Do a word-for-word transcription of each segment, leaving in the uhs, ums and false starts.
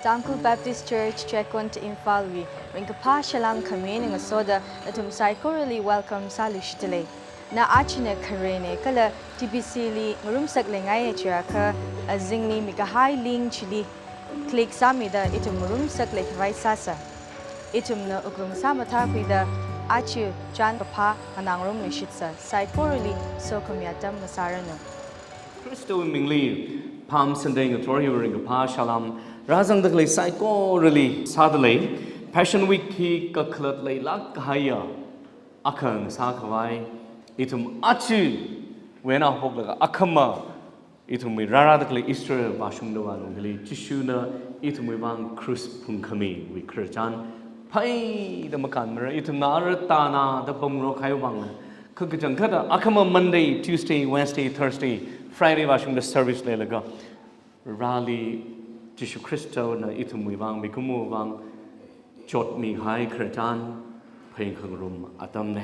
Tangkhul Baptist Church, Checkon, Imphal wui ringkaphā salām khami eina ngasoda nathum saikorali welcome sāluishitdalei. Na achina kharena kala T B C li ngarumsak leingai chiakha, azingli mikahai link chili click sāmida ithum ngarumsak leikhavai sāsa. Ithumna wuklung sāmathākhuida achi chān kaphā nganāngarumluishitsa. Saikorali sokhami atam masāranu. Khristawui mingli Palm Sunday ngathor hiwui ringkaphā salām rāzangda khalei saikorali sādalei. Passion Week hi kakhalat leilāk kahaiya akha ngasākhavai, ithum achiwui eina haophoklaga akhama ithumwui rārāda khalei Israel vāshungda vālung hili Jishuna ithumwui vang krus phungkhamiwui khararchan phaida makānmara. Ithumna ara tānada pamngarok kahai vangna, kha kachangkhatta akhama Monday, Tuesday, Wednesday, Thursday, Friday vāshungda service leilaga, Vareli Jishu Khristana ithumwui vang, mikumowui vang chotmihai khararchan phāyang khangarum atamna.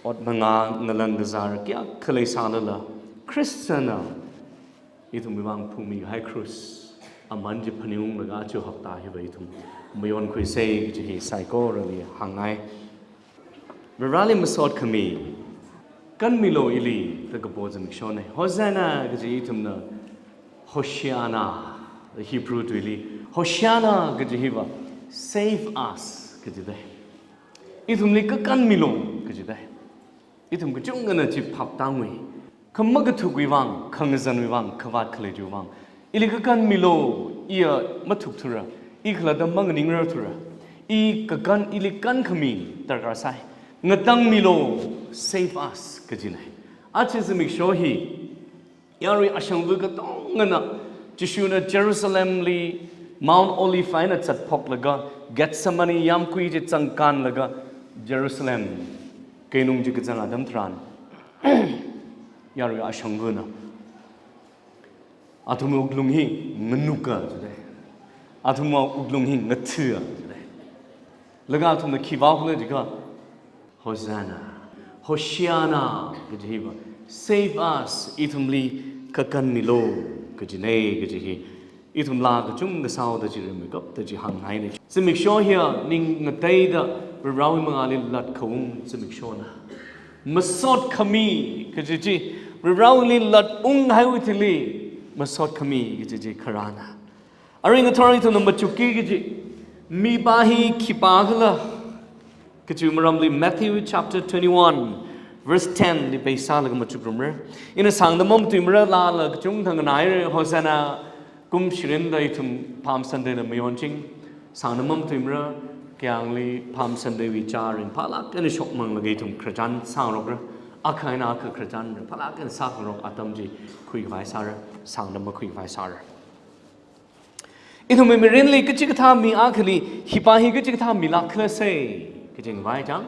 Ot mangā ngalang kazār kayākha leisālala, Khristana ithumwui vang phungmihai krus aman chi phaningunglaga aja hapta hiva ithum mayonkhuisa kaji hi saikorali hāngngai. Vareli masot khami, kanmilo ili da kapo zimikshona. Hosanna kaji ithumna Hoshiana, Hebrew tuili Hoshiana kaji hiva save us kajida. Ithumli kakanmilo kajida. Ithum kachungkhana chi phaptāngui. Kha makathukwui vang, khangazanwui vang, khavāt khalei chiwui vang, ili kakanmilo, iya mathukthura, i khalatta manganingrarthura, i kakan, ili kankhami darkar sai. Ngatangmilo, save us kajina. Aja zimiksho hi yarui ashangva katongana Jishuna Jerusalemli Mount Olive eina zatphoklaga, Gethsemane yāmkui chi zangkānlaga, Jerusalem keinung chi kazang atam tharan, yarui ashangvana athumwui wuklung hi nganuka jida. Athumwui wuklung hi ngathua jida. Laga athumna khi vāokhala jiakha, Hosanna, Hoshiana kaji hiva, save us, ithumli kakanmilo kajina kaji hi ithumla kachungkha sāhaoda chi rimeikapta chi hānghaina. Zimiksho hiya ning ngateida Varewui mangāli latkhaung zimikshona. Masot khami kaji chi Varewuili latunghaiwui thili masot khami kaji chi kharāna. Arui ngathor ithumna machukki kaji, mipā hi khipākhala kaji maramli Matthew chapter twenty-one, verse ten li base sālaga machukrumra. Ina sāngda mamatuimara, laala kachungkha nganāira, Hosanna, kum shirinda ithum Palm Sunday na mayonching, sāngda mamatuimara, kayāngli Palm Sunday wui chā ringphālāk eina shokmanglaga ithum khararchan sāngarokra, akha eina akha khararchan ringphālāk eina sāngarok atam chi khuikhavai sāra, sāngda makhuikhavai sāra. Ithumwui mirinli kachikathā mi akhali, hipā hi kachikathā milākkhala sai, kachingvai chang,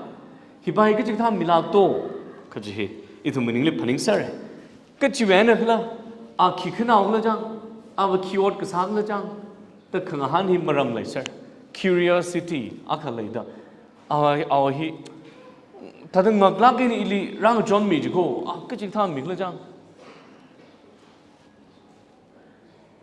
hipā hi kachikathā milākto, kaji hi ithumwui ningli phaningsāra. Kachiwui eina khala, a khi khanaokhala chang, ava khi ot kasākhala chang, da khangahān hi maram leisāra. Curiosity akha leida, ava, ava hi thāda ngaklāk eina ili rāngachonmi jiko, a kachikathā mikhala chang.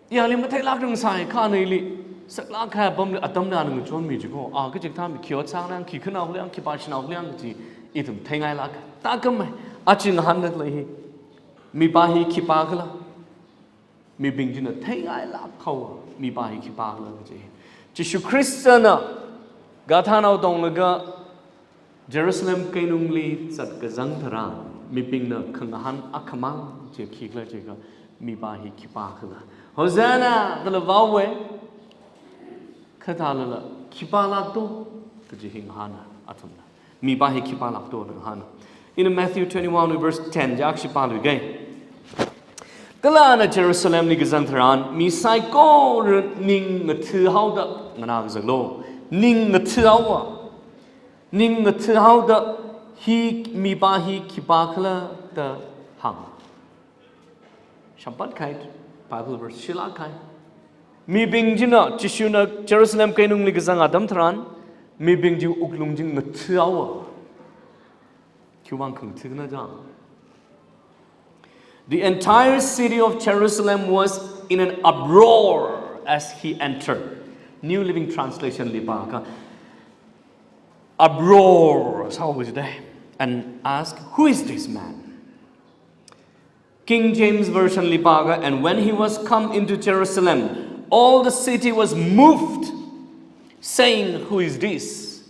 Yāli matheilāk rāngsai, kha ana ili saklāk kahai apamli atamli ana ngachonmi jiko, a kachikathā mi, khi ot sānang, khi khanaokhala yang, khipā shanaokhala yang kaji ithum theingailāk. Tākam mai, aja ngahānda khalei hi, mipā hi khipākhala, mibing china theingailāk haowa, mipā hi khipākhala kaji. Jishu Khristana gadhanao tonglaga Jerusalem keinungli zatkazang tharan, mibingna khangahān akhamang chi khikhala jiakha, mipā hi khipākhala. Hosanna, dala vaowa, kha thālala khipālākto, kaji hi ngahāna athumna. Mipā hi khipālākto da ngahāna. Ina Matthew twenty-one verse ten chi akhashi pāluiga. Kala ana Jerusalemli kazang tharan, mi saikora ning ngathahaoda, nganā kazaklo, ning ngathahaowa. Ning ngathahaoda, hi mipā hi khipākhala da hānga. Shamphat kahai Bible verse shilāk kahai. Mibing china, Jishuna Jerusalem keinungli kazang atam tharan, mibing chi wuklung chi ngathahaowa. Khiwui vang khangathahaona chang. The entire city of Jerusalem was in an uproar as he entered. New Living Translation li pākha, uproar sāhaowa jidalei, and ask, "Who is this man?" King James Version li pākha, "And when he was come into Jerusalem, all the city was moved, saying, 'Who is this?'"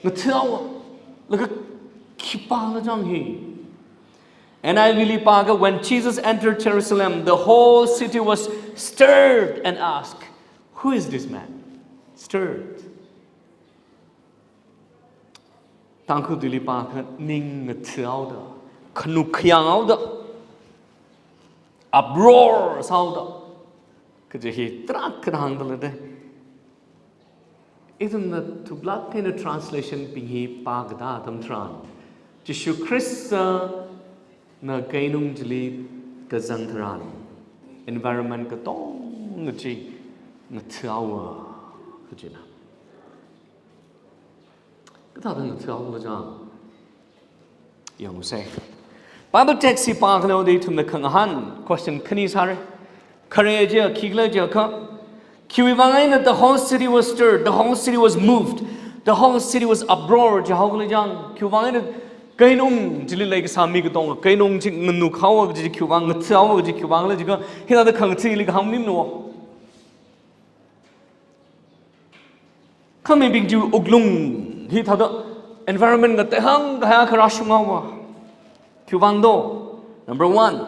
Ngathaowa, laga khipāla chang hi. N I V li pākha, "When Jesus entered Jerusalem, the whole city was stirred and asked, 'Who is this man?'" Stirred. Tangkhul tuili pākha, ning ngathaoda, khanuk khayang haoda, uproar sāhaoda, kaji hi tarākha hāngda leidalei. Ithumna thuklāk eina translation bing hi pākatā atam tharan, Jishu Khristana keinung chili kazang tharan, environment katonga chi ngathaowa kajina. Kathāda ngathaowa chang? Yangsei. Bible text hi pākhaleoda ithumna khangahān question khani sāra. Khare chiya, khikhala chiakha, khiwui vang eina the whole city was stirred, the whole city was moved, the whole city was uproar jihaokhala chang? Khiwui vang eina keinung chili leikasā mi katonga keinung chi nganuk haowa kaji, khiwui vang ngathaowa kaji, khiwui vangla jiakha, hithāda khangathili kahāng maningmana. Kha mibing chiwui wuklung hithāda environment ngatehang kahai akha rāshung haowa. Khiwui vang do? Number one,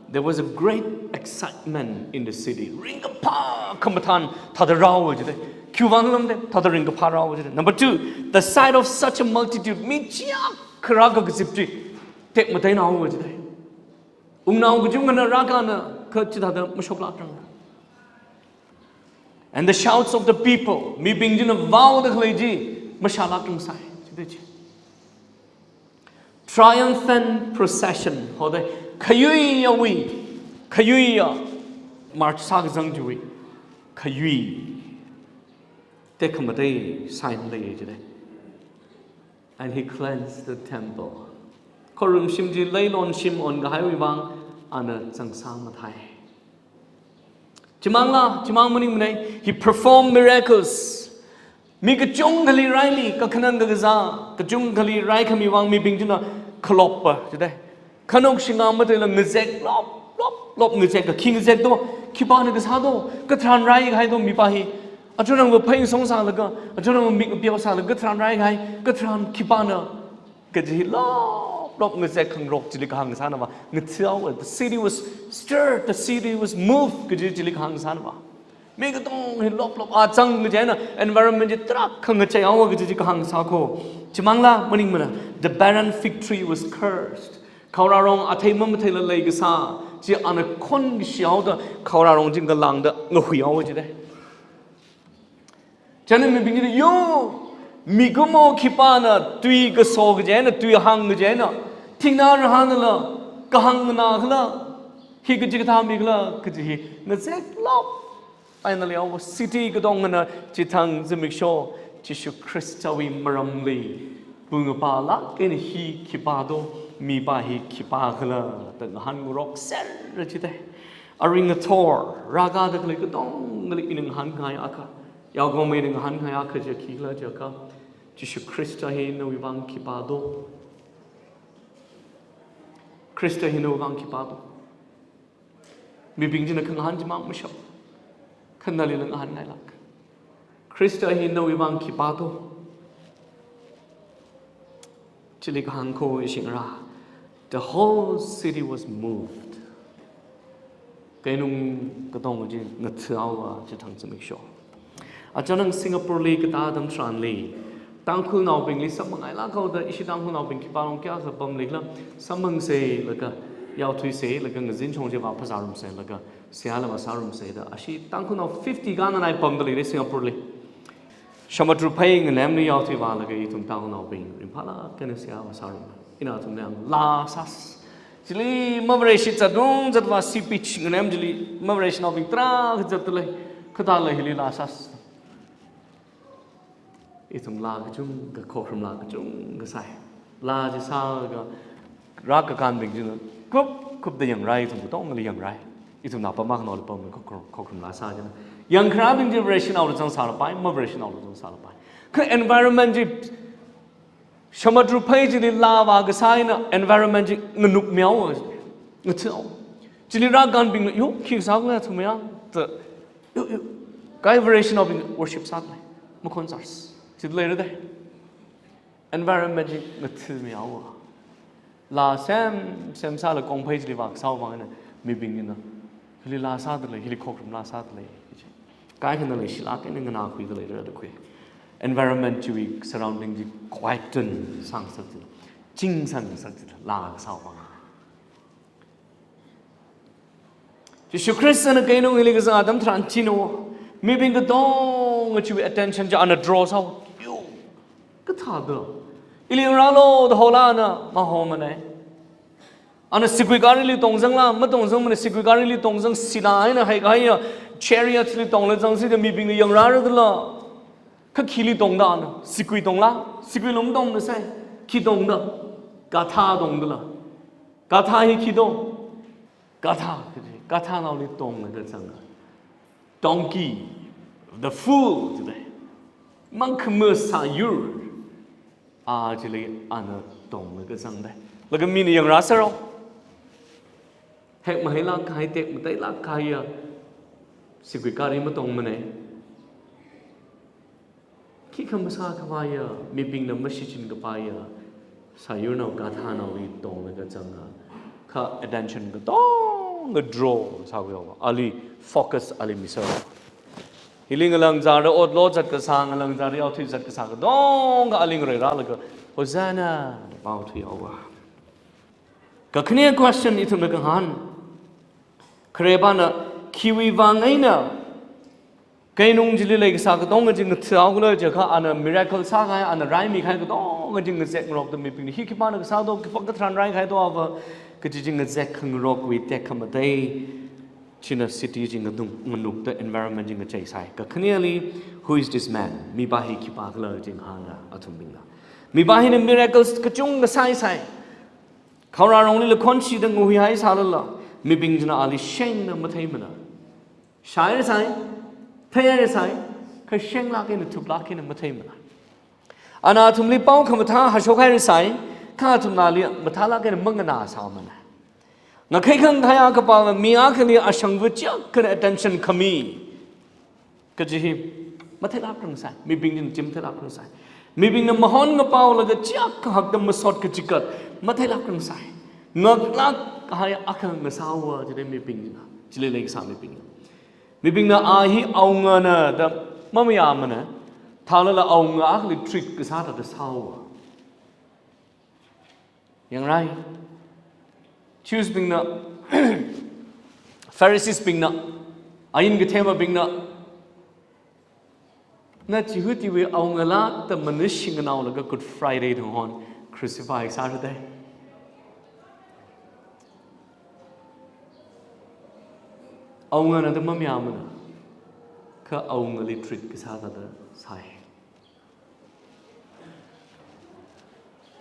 there was a great excitement in the city. Ringkaphā khamathān thāda rāhaowa jidalei. Khiwui vang lamde, thāda ringkaphā rāhaowa jidalei. Number two, the sight of such a multitude. Mi chiyākha rākakazip chi tekmateinao haowa jidalei. Wungnao kachungkhana rākana kha chithāda mashoklākrang. And the shouts of the people, mibing china vaoda khalei chi mashālākrangsai, jidalei chi. Triumphant procession, hoda, khayuiyawui, khayuiya, march sākazang chiwui khayui tekhamatei sign lei jidalei. And he cleansed the temple. Khorumshim chi leilon shim onkahaiwui vang ana zangsā mathai. Chimangla, chimang maningmanei, he performed miracles. Mi kachungkhali raimi, kakhanang kakazā kachungkhali raikhami vang mibing china khaloppa jidalei. Khanuk shinga mataila ngazek lop, lop, lop ngazek, kakhi ngazek do, khipāna kasā do, katharan raikahai do mipā hi. Achonangva phei song sālaga, achonangva mik peo sālaga, katharan raikahai, katharan khipāna kaji hi lop, lop ngazek khangarok chili kahāng sānava. Ngathaowa, the city was stirred, the city was moved kaji chili kahāng sānava. Mi katonga hi lop lop achang kaji eina environment chi tarākha ngacheihaowa kaji chi kahāng sāko. Chimangla maningmana, the barren fig tree was cursed. Khaorarong athei mamatheila leikasā chi ana khonkashi haoda khaorarong chi ngalāngda ngahuihaowa jidalei. Chieina mibing china, yo, mikumo khipāna tui kaso kaji eina, tui hāng kaji eina, thingna rahānala kahāng nganākhala, hi kachikathā mikhala kaji hi ngazek lop. Finally, our city katongana chithang zimiksho Jishu Khristawui maramli pungapalāk eina hi khipā do, mipā hi khipākhala da ngahānngarok serra jidalei. Arui ngathor rākada khalei katongali ina ngahānkahai akha, yaokahomana ngahānkahai akha chi khikhala jiakha, Jishu Khrista hi nawui vang khipā do? Khrista hi nawui vang khipā do? Mibing china khangahān chimang mashap. Kha nalila ngahānngailāk. Khrista hi nawui vang khipā do? Chili kahāng kho ishingra. The whole city was moved. Keinung katonga chi ngathaowa chithang zimiksho. Achonang Singapore li katā atam tharanli, Tangkhulnaobingli samphangngailāk haoda, ishi Tangkhulnaobing khipālong kayākha pamlikhala, samphangsa laga, yaothuisa laga, ngazin chong chi vāphasārumsa laga, seihāla vāsārumsa da, ashi Tangkhulnao fifty kananai pamda leira Singapore li. Shāmatruk phei ngalemli yaothuivālaga ithum Tangkhulnaobing ringphālāk eina seihā vāsārum. Ina athumli hāng, laa sāsa. Chili mavareshi zatrung zatvā sea beach ngalem chili mavareshinaobing tarākha zatdalei. Kathāla hili laa sāsa. Ithum laa kachungkha, khorum laa kachungkha sāi. Laa chi sālaga rākakānbing china kup kupda yangrai, ithum katongali yangrai. Ithumna pamma khanaoli pam khokharum, khokharum laa sā china. Yangkharābing chi Vareshinaoli zangsālapai, ma Vareshinaoli zangsālapai. Kha environment chi, samudra phei chili laa vākasā eina environment chi nganukmihaowa, ngathao. Chili rākānbingna, yo, khi sākhala athum ya, da, yo, yo. Kha Vareshinaobing worship sādalei, makhonsārs. Chili leira dei. Environment chi ngathamihaowa. Laa sem, semsālaga kongphei chili vākasāwui vang eina mibing china, hili laa sādalei, hili khokharum laa sādalei, chi. Kaikhana leishilāk eina nganākhuidalei rāda khui. Environment chiwui surrounding chi quieten sāngasak chila, ching sāngasak chila, laa kasāwui vang. Jishu Khristana keinung hili kazang atam tharan china, mibing katonga chiwui attention chi ana draw sāhaowa. Yo, kathāda? Ili rālu da hola ana, mahomanei. Ana sigui garili tongzangla, matongzangmanei, sigui garili tongzang sila eina haikahaiya chariot li tongla zangsi da mibingna yangrāra dala. Kha khili tongda ana, sigui tongla, siguili matongmanei sai, khi tongda? Gadha tongdala. Gadha hi khi do? Gadha, kaji, gadhanaoli tonglaga zanga. Donkey, the fool, jidalei. Mangkhama sāyur. A chili ana tonglaga zangdalei. Laga mina yangrāsāra. Hek mahailāk kahai, tek matailāk kahaiya sigui gari matongmanei. Khikha masākhavaiya, mibingna mashichin kapaiya sāyurnao, gadhanaoli tonglaga zanga. Kha attention katonga draw sākhuihaowa. Ali focus ali misāhaowa. Hili ngalāng zara otlo zat kasā, ngalāng zara yaothui zat kasā katonga ali ngareirālaga, Hosanna, da pao thuihaowa. Kakhane question ithumna kahāng. Kharepana, khiwui vang eina keinung chili leikasā katonga chi ngathāhaokhala jiakha, ana miracle sākahai, ana raimikahai katonga chi ngazekrokta mibingna, hi khipāna kasā do, khipā katharan raikahai do ava, kaji chi ngazek khangarokwui tekhamatei china city chi nganuk, nganukta environment chi ngacheisai. Kakhaneli, who is this man? Mipā hi khipākhala chi ngahāna athumbingna. Mipā hina miracles kachungkha sāisai. Khaorarongli lakhon shida ngahuihai sālala, mibing china ali shengda matheimana. Shāhaira sai, theihaira sai, kha shenglāk eina thuklāk eina matheimana. Ana athumli pao khamathā hāshokhaira sai, kha athumna ali mathālāk eina manganāsāmana. Ngakhai khangkhai akha pāla mi akhali ashangva chiakhana attention khami kaji hi matheilākrang sai, mibing china chi matheilākrang sai. Mibingna mahon ngapaolaga chiakha hakda masot kachikat matheilākrang sai. Ngaklāk kahai akha ngasāhaowa jidalei mibing china, chili leikasā mibingna. Mibingna a hi awungana da mamayāmana, thālala awunga akhali treat kasā thāda sāhaowa. Yangrai. Jews bingna, Pharisees bingna, ain kathemabingna, na Jihudiwui awungala da manushi nganaolaga Good Friday thang hon crucify sāra dei. Awungana da mamayāmana, kha awungali treat kasā thāda sāi.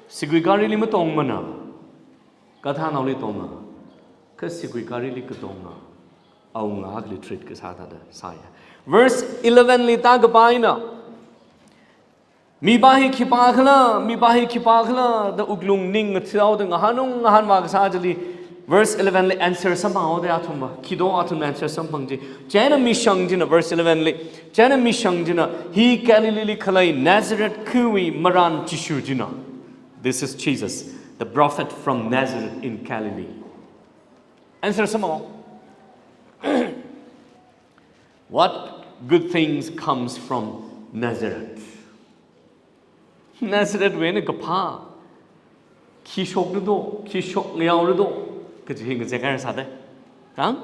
Sigui garili matongmana, gadhanaoli tonga, kha sigui garili katonga, awunga akhali treat kasā thāda sāya. Verse eleven li tākapā eina, mipā hi khipākhala, mipā hi khipākhala da wuklung ning ngathāhaoda ngahānung ngahānvā kasā chili, verse eleven li answer samphanghaoda athumva, khi do athumna answer samphang chi. Chieina mishang china, verse eleven li, chieina mishang china, hi Galilee li khalei Nazareth khawui marān Jishu china. This is Jesus, the prophet from Nazareth in Galilee. Answer samphang. What good things comes from Nazareth? Nazareth wui eina kaphā khi shokra do, khi shok ngayaora do, kaji hi ngazek haira sāda. Hang?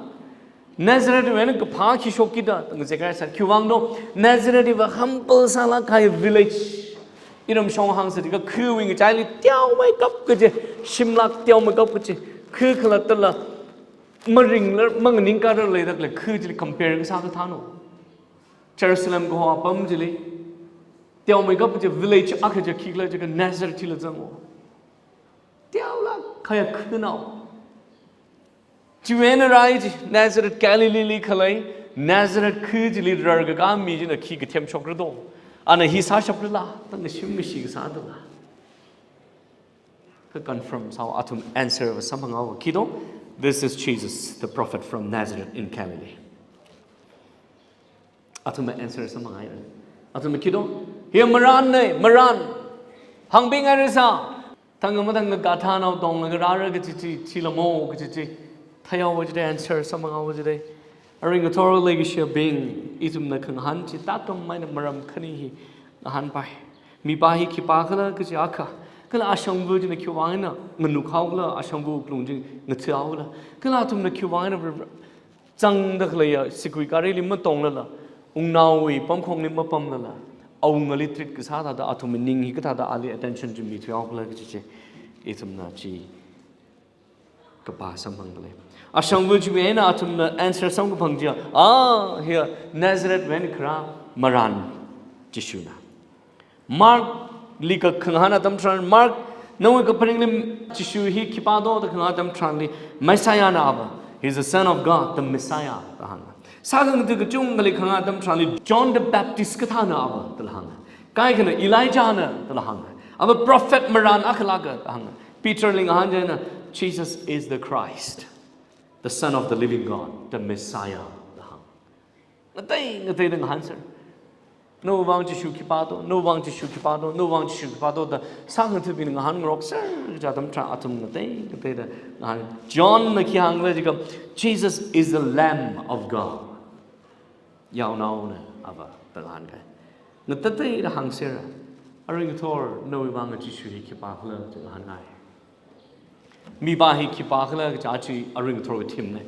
Nazareth wui eina kaphā khi shokki da, ngazek haira sā. Khiwuivang do, Nazareth hiva humble sālāk kahai village. Iramshong hāngsa chiakha khawui ngachaili teomeikap kaji, shimlāk teomeikap kaji, kha khalattala maringla, manganingkara leida khalei kha chili compare kasā kathāna. Jerusalem kaho apam chili, teomeikap kaji village akha chi khikhala jiakha Nazareth chila zanga. Teolāk kahaiya khanao. Chiwui eina rai chi, Nazareth Galilee li khalei, Nazareth kha chili rarkaka mi china khi kathemshokrado? Ana hi sāshaprala, tangda shim kashi kasā dala. Ka confirm sāhaowa, athum answer va samphanghaowa. Khi do, "This is Jesus, the prophet from Nazareth in Galilee." Athumna answer samphanghaira. Athumna khi do, "Hi marānna, marān. Hāngbinghairasa. Thangkha mathangkha gadhanao tonglaga rāra kaji chi, chila mo kaji chi theihaowa jida, answer samphanghaowa jida." Arui ngathor leikashiyabing, ithumna khangahān chi tākam eina maram khani hi ngahānpai. Mipā hi khipākhala kaji akha, kala ashangva china khiwuivang eina nganukhaokhala, ashangva wuklung chi ngathahaokhala, kala athumna khiwuivang eina zangda khaleiya sigui garili matonglala, wungnaowui pamkhongli mapamlala, awungali treat kasā thāda athumwui ning hi kathāda ali attention chi mithuihaokhala kaji chi, ithumna chi kapā samphangda lei. Ashangva chiwui eina athumna answer samkaphang chiya, "Ah, hiya Nazareth wui eina kharā marān Jishuna." Mark li kakhangahān atam tharan, Mark, nawui kaphaningli Jishu hi khipā do da khangahān atam tharanli, Messiah na ava. He's the Son of God, the Messiah, da hānga. Sākhangatha kachungkhali khangahān atam tharanli, John the Baptist kathāna ava, dala hānga. Kaikhana Elijah na, dala hānga. Ava prophet marān akhala ka, da hānga. Peter li ngahān chieina, "Jesus is the Christ, the Son of the living God, the Messiah," da hānga. Ngatei ngateida ngahānser. "Nawui vang Jishu khipā do, nawui vang Jishu khipā do, nawui vang Jishu khipā do," da sākhangathabing ngahānngarokser kaja atam tharan athum ngatei ngateida ngahān. John na khi hāngkhala jiakha, "Jesus is the Lamb of God. Yaonaona ava," da ngahānkai. Ngateiteida hāngsera. Arui ngathor nawui vang Jishu hi khipākhala chi ngahānngai. Mipā hi khipākhala kaja chi arui ngathor kathemna.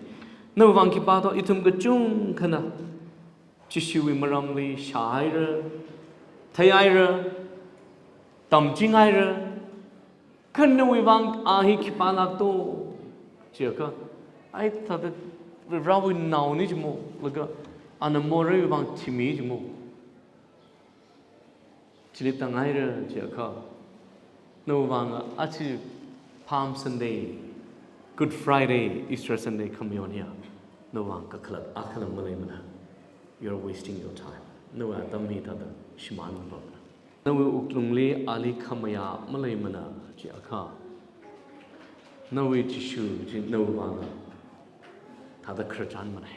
Nawui vang khipā do, ithum kachungkhana Jishuwui maramli shāhaira, theihaira, tamchinghaira. Kha nawui vang a hi khipālāk do jiakha, ai thāda Varewui naona jimo, laga ana moreiwui vang thimi jimo. Chili tānghaira jiakha, nawui vang aja Palm Sunday, Good Friday, Easter Sunday khamayon hiya, nawui vang kakhalat akhala maleimana. You're wasting your time. Nawui atam hi thāda shimānpamna. Nawui wuklungli ali khamayā maleimana jiakha, nawui Jishu chi nawui vang thāda khararchanmana.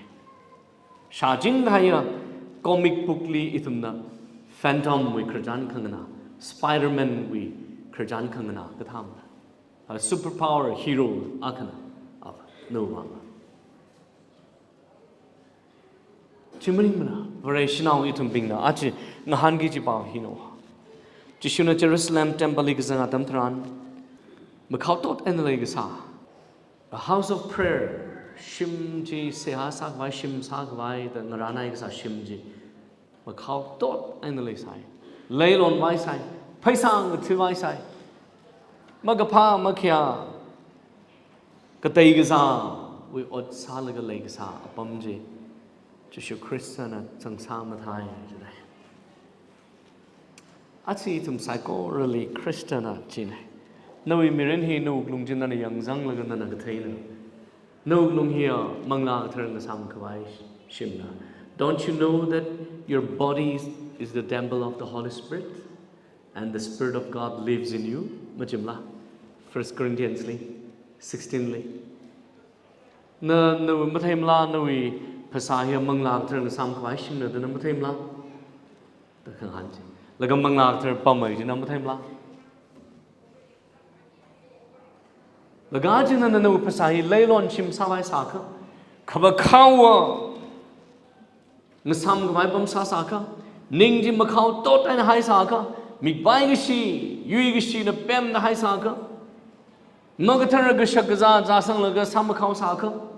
Shāching kahaiya comic book li ithumna Phantom wui khararchan khanganā, Spider-Man wui khararchan khanganā kathāmana. A superpower hero akhana, ava, nawui vang. Chi maningmana, Vareshinao ithumbingna aja ngahānki kaji pao hina. Jishuna Jerusalem temple li kazang atam tharan, makhao tot eina leikasā, a house of prayer, shim chi seihā sākhavai, shim sākhavai da ngarānhai kasā shim chi makhao tot eina leisai. Leilonvaisai. Pheisā ngathuivaisai. Makaphā makhayā, katei kazāwui ot sālaga leikasā apam chi Jishu Khristana zangsā mathāi jidai. Aja ithum saikorali Khristana china. Nawui mirin hi nawui wuklung chi nana yangzanglaga nana katheina. Nawui wuklung hiya Manglā Kathar ngasāmkhavai shimna. Don't you know that your body is, is the temple of the Holy Spirit? And the Spirit of God lives in you? Machimla? First Corinthians li, sixteen li. Na, na matheimala, nawui phasā hiya Manglā Kathar ngasāmkhavai shimna da na matheimala? Da khangahān chi. Laga Manglā Kathar pamhai chi na matheimala? Laga china nawui phasā hi leilon shim sāvai sākha, khavā khaowa ngasāmkhavai pam sāsākha, ning chi makhao tot eina haisākha, mikpai kashi, yui kashina pemda haisākha, makathara kashak kazā zāsanglaga sāmakhao sākha.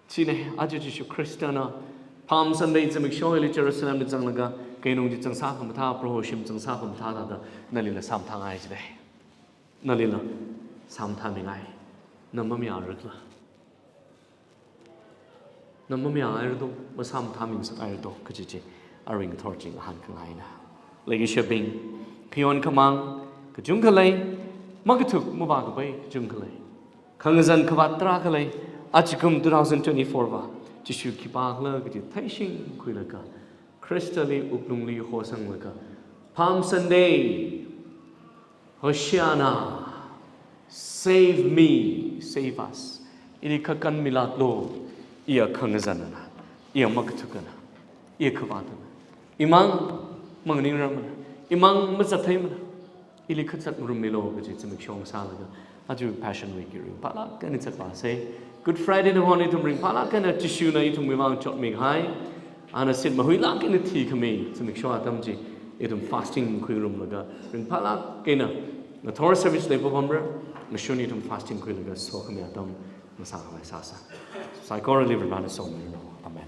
China, aja Jishu Khristana Palm Sunday zimiksho hili Jerusalem li zanglaga, keinung chi zangsā khamathā, Proho shim zangsā khamathā thāda, nalila sāmathāngai jidai. Nalila sāmathāmingai. Na mamayārakhala? Na mamayāngairado, masāmathāmingasakngairado, kaji chi arui ngathor chi ngahānkhangaina. Leikashibing, khayon khamāng kachungkha lei, makathuk mavākapai kachungkha lei. Khangazan khavāt tarākha lei, Ajakum two thousand twenty-four va Jishu khipākhala kaji theishingkhuilaga, Khristali wuklungli hosanglaga, Palm Sunday, Hosanna, save me, save us. Ili khakan milāklu, iya khangazanna, iya makathukana, iya khavātana. Imang manganingrarmana, imang mazatheimana. Ili kazat ngarummilu kaji zimiksho sālaga, aja Passion Week hi ringphālāk eina zatvāsa. Good Friday na hon ithum ringphālāk eina Jishuna ithumwui vang chotmihai, ana shim mahuilāk eina thikhami zimiksho atam chi, ithum fasting khuingarumlaga, ringphālāk eina ngathor service leipapamra, ngashun ithum fasting khuilaga sokhami atam ngasākhavai sāsa. Saikorali Varena somiranu. Amen.